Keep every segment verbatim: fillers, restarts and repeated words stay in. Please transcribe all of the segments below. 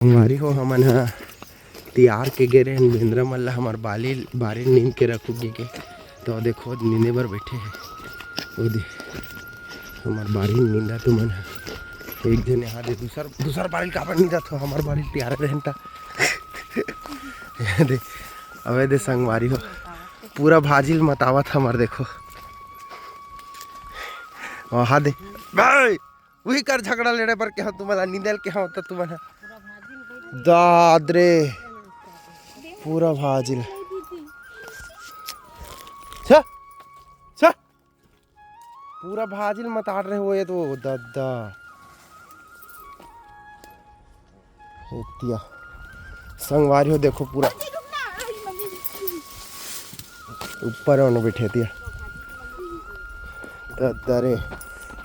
संगवारी हो, हमन ह तियार के गे रहेन बेंदरा मन ला, हमर बाली बारी नींद के रखू के, के। तो देखो, नींदे बर बैठे हे। ओ दे, हमर बारी नींदा तुमन ह। एक झन यहाँ दे, दूसर, दूसर बारी काबर नींदत हो, हमर बारी तियार रहेन ता। ये दे, अबे दे संगवारी हो, पूरा भाजिल मतावत हमर देखो। वहाँ दे, भाई, वही कर झगड़ा लड़े बर के हम तुम्हारा निंदल के हम तो तुम्हारा दादरे पूरा भाजिल। छा, छा। पूरा भाजिल मताड़ रहे हो ये तो दद्दा। एतिया संगवारी हो, देखो पूरा ऊपर ओन बैठे तिया। दद्दा रे,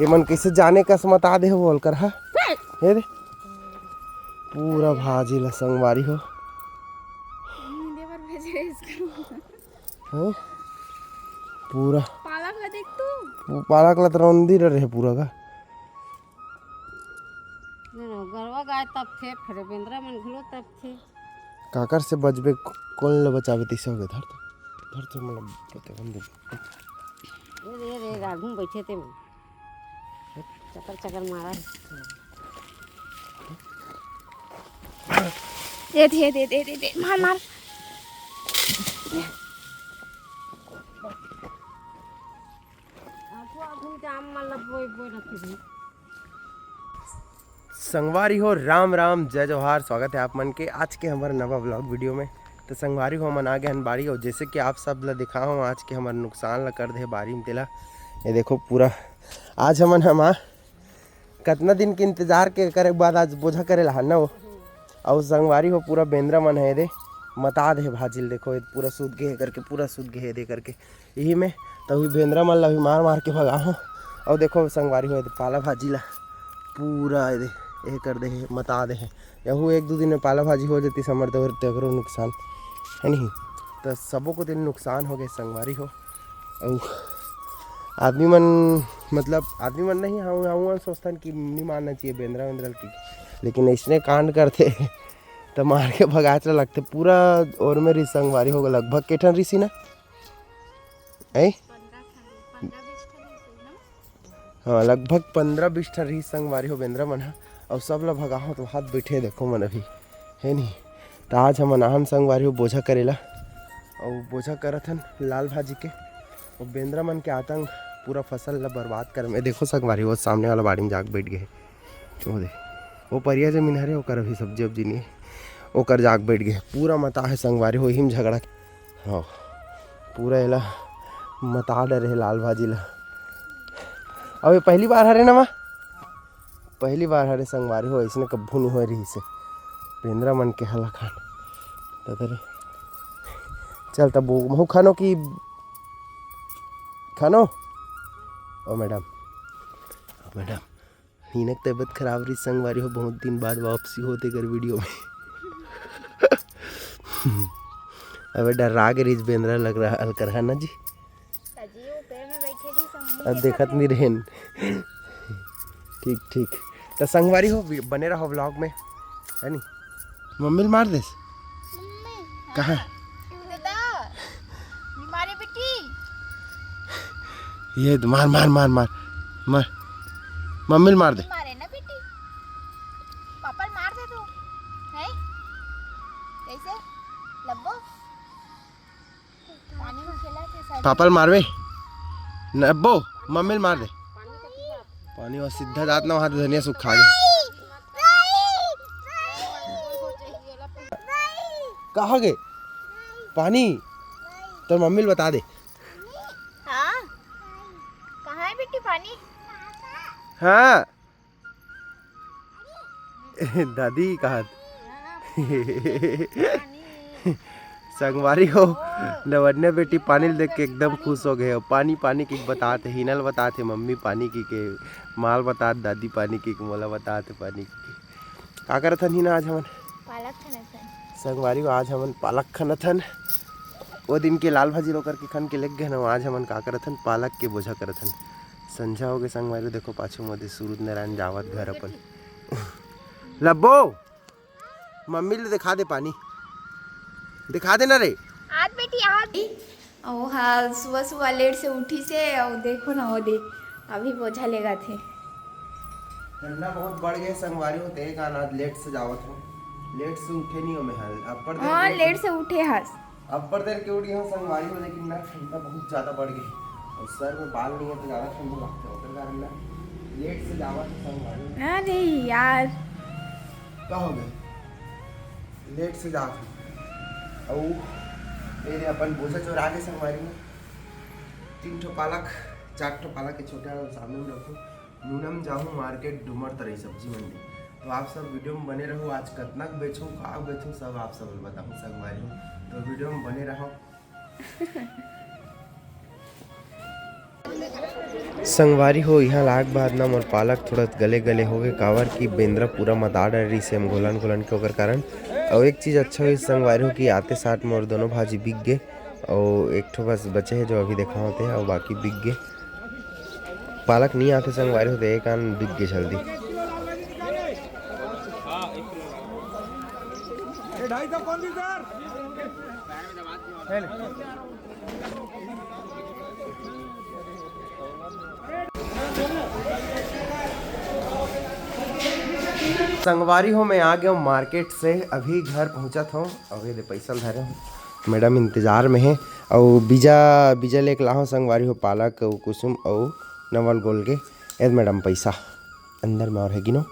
ये मन कैसे जाने कस मता दे हो बोल कर, हा? ये दे, पूरा भाजिल संगवारी हो। नींदे बर भेजे रहे इसको। हैं? पूरा पालक ला देख तू। वो पालक ला तो रौंदी रहे पूरा का। गरवा गाय तपथे, फेर बेंदरा मन घलो तपथे। काकर से बचबे, को-, कोन ले बचाबे, तैसे हो गए। धर तो, धर तो, मतलब, पते बंद। ए रे, ए रे, आगू में बैठे ते मन। चकर, चकर मारा है। ए दे, ए दे, ए दे, ए दे, मार, मार। आगू, आगू में जाम मन ला बोए, बोए रखे भाई। संगवारी हो, राम राम, जय जोहार। स्वागत है आप मन के आज के हमारे नवा व्लॉग वीडियो में। तो संगवारी हो, हमन आ गए हन बाड़ी, और जैसे कि आप सब ला दिखा हूँ, आज के हमारे नुकसान ला कर दे बारी में तेला। ये देखो पूरा, आज हमन हम कतना दिन के इंतजार के करे के बाद आज बोझा करे ला हन ना वो। और संगवारी हो, पूरा बेंदरा मन है दे, मता दे भाजिल, देखो ये पूरा सूत गे हे करके, पूरा सूत गे हे दे करके। यही में तभी बेंदरा मन ला भी मार मार के भगा हो। और देखो संगवारी हो, पाला भाजी ला पूरा ये दे, ये कर दे हे, मता दे हे। यहू एक दो दिन में पाला भाजी हो जाती समर, तो तेकरो नुकसान है नहीं, तो सबो को दिन नुकसान हो गए संगवारी हो। और आदमी मन, मतलब आदमी मन नहीं, हम हम सोचतन कि नहीं मारना चाहिए बेंदरा वेंदरा की, लेकिन इसने कांड करते तो मार के भगाच लगते। पूरा और में रिस संगवारी हो गए, लगभग के ठन रिसी ना, ऐ? हाँ, लगभग पंद्रह बीस ठन रही संगवारी हो बेंदरा मन ह, अउ सब ला भगाहो तो हाथ बैठे देखो मन अभी, है नहीं? तो आज हमन आहन संगवारी हो बोझा करेला, अउ बोझा करत हन लाल भाजी के, अउ बेंदरा मन के आतंक पूरा फसल ला बर्बाद कर में। देखो संगवारी, वो सामने वाला बाड़ी में जाके बैठ गए, वो दे, वो परिया जमीन हरे, ओकर अभी सब्जी उब्जी नहीं, ओकर जाके बैठ गए, पूरा मता है संगवारी हो, इही में झगड़ा। हाँ, पूरा एला मता डरे हे लाल भाजी ला। अब ये पहली बार हरे ना माँ? पहली बार हरे संगवारी हो, इसने कभू नहीं होए रही से। बेंदरा मन के हला खान। दादा रे। चल तब वो महू खानो की खानो। ओ मैडम, ओ मैडम। हीना के तबीयत खराब रही संगवारी हो, बहुत दिन बाद वापसी होते कर वीडियो में। अबे डर्रा गे रहिस बेंदरा लग रहा अलकर है ना जी। अजी, वो पेड़ में बैठे रही, समझ नहीं अब कैसे देखत नहीं रहेन। ठीक ठीक, तो संगवारी हो, बने रहो व्लॉग में, है नी? मम्मी ल मार देस। मम्मी। कहाँ? दादा, बीमारी बेटी। ये तो मार, मार, मार, मार, मार। मम्मी ल मार दे। मारे ना बेटी। पापा ल मार दे तू। हैं? कैसे? लब्बो? पानी में खेला के साथ। पापा ल मारबे? नब्बो, मम्मी ल मार दे। पानी और सीधा जात ना वहाँ धनिया सुखा गया। कहाँ गए? पानी? तोर मम्मी ल बता दे। हाँ? कहाँ है बेटी पानी? हाँ। दादी कहा। संगवारी हो, लवण्या बेटी पानी ल देख के एकदम खुश हो गए हो। पानी, पानी की बतात हे, हिनल बतात हे, मम्मी पानी की के, माल बतात, दादी पानी की के, मोला बतात हे पानी की के। का करत हन हिना आज हमन? पालक खनत हन। संगवारी हो, आज हमन पालक खनत हन। वो दिन के लाल भाजी रोकर के खन के लेग गए ना, आज हमन का करत हन? पालक के बोझा करत हन। संझा हो गए संगवारी, देखो पाछू मोदी सूरज नारायण जावत घर अपन। लब्बो, मम्मी ले दिखा दे पानी, दिखा देना रे। आज बेटी आज। अउ हाँ, सुबह सुबह लेट से उठी से, अउ देखो ना, वो देख, अभी बोझा लेगा थे। ठंडा बहुत बढ़ गया संगवारी हो, ते का ना लेट से जावत हो, लेट से उठे नहीं हो मैं हाल। अब पर हाँ, लेट से उठे हस। अब्बड़ देर के उठी हंव संगवारी हो, लेकिन ना ठंडा बहुत ज्यादा बढ़ गई और सर में बाल नहीं है तो ज्यादा ठंडा लगता है, ओकर कारण ना लेट से जावत हंव संगवारी हो। अरे यार। का हो गए? लेट से जात हंव। अउ मेरे अपन बोझा चोरा के संगवारी में तीन ठो पालक, चार ठो पालक के छोटे वाला सामने में रखो। नूनम जाहूँ मार्केट डूमर तरई सब्जी मंडी। तो आप सब वीडियो में बने रहो। आज कतनक बेचूँ, का बेचूँ, सब आप सब बताहूँ संगवारी हो। तो वीडियो में बने रहो। संगवारी हो, इहाँ लाग बाद ना मोर पालक थोड़ा गले गले हो गए, काबर कि बेंदरा पूरा मदा डर रही से हम घोलन घोलन के ओकर कारण। और एक चीज अच्छा हुई संगवारी हो कि आते साथ मोर दोनों भाजी बिक गए और एक ठो बस बचे है जो अभी देखा होते हैं और बाकी बिक गए। पालक नहीं आते संगवारी हो, तो एक आन बिक गए जल्दी। संगवारी हो, मैं आ गया हूँ मार्केट से, अभी घर पहुँचत हूँ। अभी दे पैसा धरे हूँ, मैडम इंतजार में है। अउ बीजा, बीजा लेके लाहूँ संगवारी हो, पालक अउ कुसुम अउ नवल गोल के। ए मैडम, पैसा अंदर में और है, गिनो,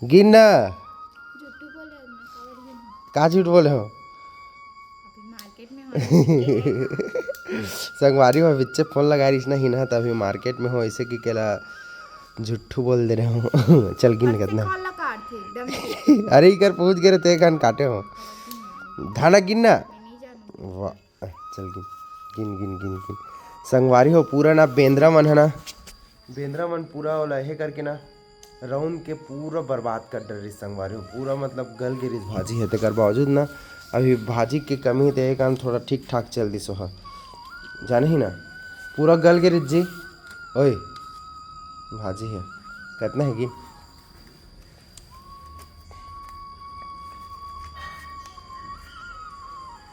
गिन ना। झूठू बोले हो, मैं काबर गिनूं? का झूठ बोले हो? अभी मार्केट में हो। संगवारी हो, बिच्चे फोन लगा रही ना ही ना, तभी मार्केट में हो, ऐसे कि केला झूठू बोल दे रहे हो। चल गिन कत्ते कितना। काला काट थे एकदम से। अरे इकर पहुंच गए थे, कान काटे हो। धाना गिन ना। मैं नहीं जानूं। वाह। अ, चल गिन, गिन, गिन, गिन, गिन। संगवारी हो, पूरा ना बेंदरा मन है ना, बेंदरा मन पूरा ओला हे करके ना, रौंद के पूरा बर्बाद कर डर रही संगवारी हो। पूरा मतलब गल गिरिस भाजी है, तेकर बावजूद ना अभी भाजी के कमी है, ते काम थोड़ा ठीक ठाक चल दिस हो, जाने ही ना, पूरा गल गिरिस जी। ओए, भाजी है, कितना है गिन?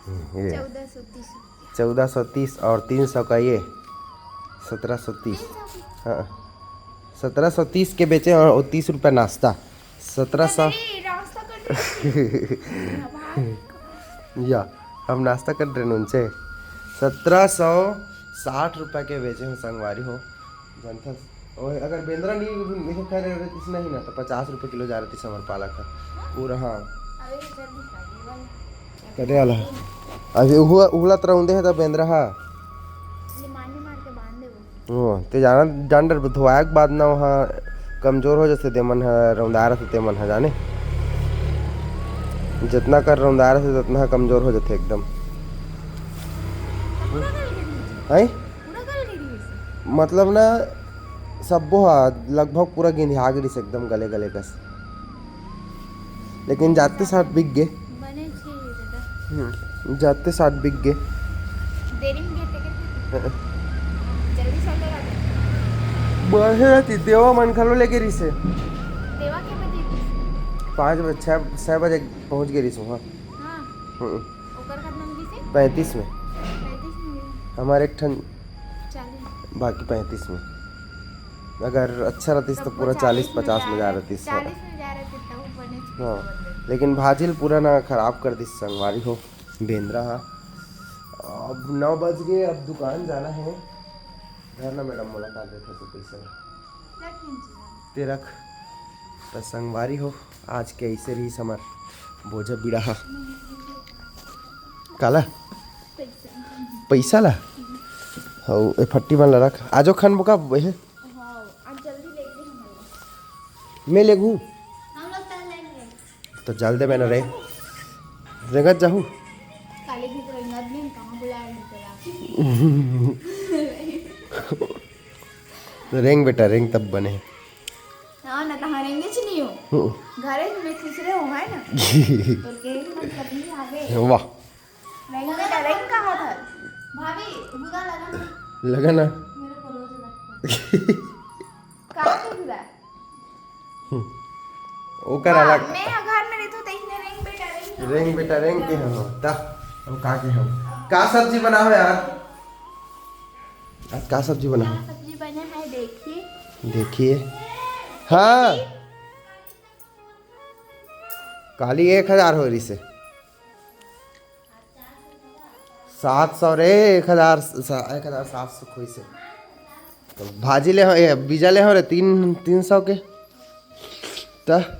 हम्म, ये चौदह सौ तीस। चौदह सौ तीस और तीन सौ का ये, सत्रह सौ तीस। हाँ, सत्रह सौ तीस के बेचे और तीस रुपया नाश्ता। सत्रह सौ। अरे, नाश्ता कर रही थी। या, हम नाश्ता कर रहे हैं उनसे। सत्रह सौ साठ रुपया के बेचे हो संगवारी हो। जानथस, ओए, अगर बेंदरा नहीं, नहीं खा रहे रहतिस नहीं ना, तो पचास रुपये किलो जा रहतिस हमार पालक है। पूरा, हाँ। अबे, ये जल्दी खा ले, वाला। कटे वाला है। अभी उहुआ, उहुला तरह उंदे है तो बेंदरा हा। ये मार, मार के बांध दे वो। ओ, ते जाना, डंडर धोवाए के बाद ना वहाँ कमजोर हो जाते, ते मन ह, रौंदार से ते मन ह, जाने। जितना कर रौंदार से, उतना कमजोर हो जाते एकदम। पूरा गल गिरी? हैं? पूरा गल गिरी से? मतलब ना, सब्बो हा लगभग पूरा गिंधिया गिरिस एकदम गले गले कस, लेकिन जाते साथ बिक गे। बने छे दादा। हम्म, जाते साथ बिक गे। देरी में गे ते के हाँ। जल्दी चल रहा था। बढ़े रहती, देवा मन घलो लेके रिसे। देवा के बजे गिस? पाँच बजे, छः, छः बजे पहुँच गए रिसो, हाँ। हाँ। हम्म। ओकर कतना में गिस? पैंतीस में। पैंतीस में गिस। हमारे एक ठन चालीस। बाकी पैंतीस में। अगर अच्छा रहतिस तो तब पूरा चालीस पचास में जा रहतिस। चालीस में जा रहतिस, तब ऊपर नीचे हाँ, बन गई। लेकिन भाजिल पूरा ना खराब कर दिस संगवारी हो, बेंदरा हा। अब नौ बज गए, अब दुकान जाना है। घर ना मैडम मुलाकात देखे तो कैसे रख लीजिए। ते रख। त संगवारी हो, आज के ऐसे रही समर बोझा बिड़ा हा। काला? पैसा। पैसा ला? हौ, ए फट्टी मन ला रख। आजो खन बुका, ए। हाँ, आज जल्दी लेके हमन ला। मैं लेगू। हम लोग कल लेंगे। तो जल्दे में ना रे। रेंगत जाहू। काले भी तो रेंगत नहीं, कहाँ बुलाया नहीं तेरा? रेंग बेटा, रेंग तब बने। हाँ, ना तहाँ रेंगे च नहीं हो। हम्म। घरे में खुसरे हो, है ना? तो रेंग मतलब नहीं आवे। वाह। रेंग बेटा, रेंग कहाँ था? भाभी, बुरा लगा ना? लगा ना? मेरे को रोज लगता है। कहाँ से बुरा? ओकर वाह, अलग। मैं घर में रही तो रेंग बेटा, रेंग के हम। ता, हम का के हम? का सब्जी बना हो यार? आज का सब्जी बना हो? सब्जी बना है, देखिए। देखिए। हाँ, काली एक हजार हो रही से। सात सौ रे, एक हजार, एक हजार सात सौ खोई से। तो भाजी ले हो, ये बीजा ले हो रे, तीन तीन सौ के। त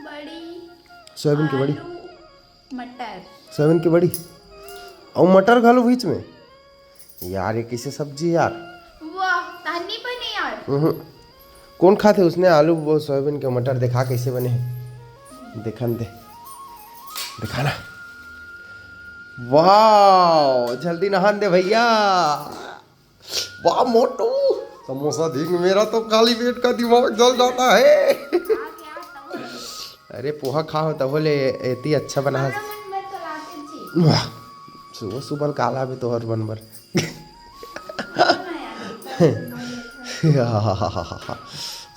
बड़ी, सोयाबीन की बड़ी। आलू, मटर। सोयाबीन की बड़ी। और मटर घालो बीच में। यार, ये कैसे सब्जी यार? वाह, तहनी बनी यार। हम्म। कौन खाते उसने आलू, वो सोयाबीन के मटर? देखा कैसे बने हैं, देखन दे, दिखाना। वाह, जल्दी नहान दे भैया। वाह मोटू, समोसा देख, मेरा तो खाली पेट का दिमाग जल जाता है। अरे, पोहा खाओ तब बोले, एती अच्छा बना है। वाह, सुबह सुबह काला भी तोहर बनबर।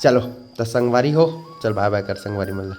चलो, तो संगवारी हो, चल बाय बाय कर संगवारी मन ला।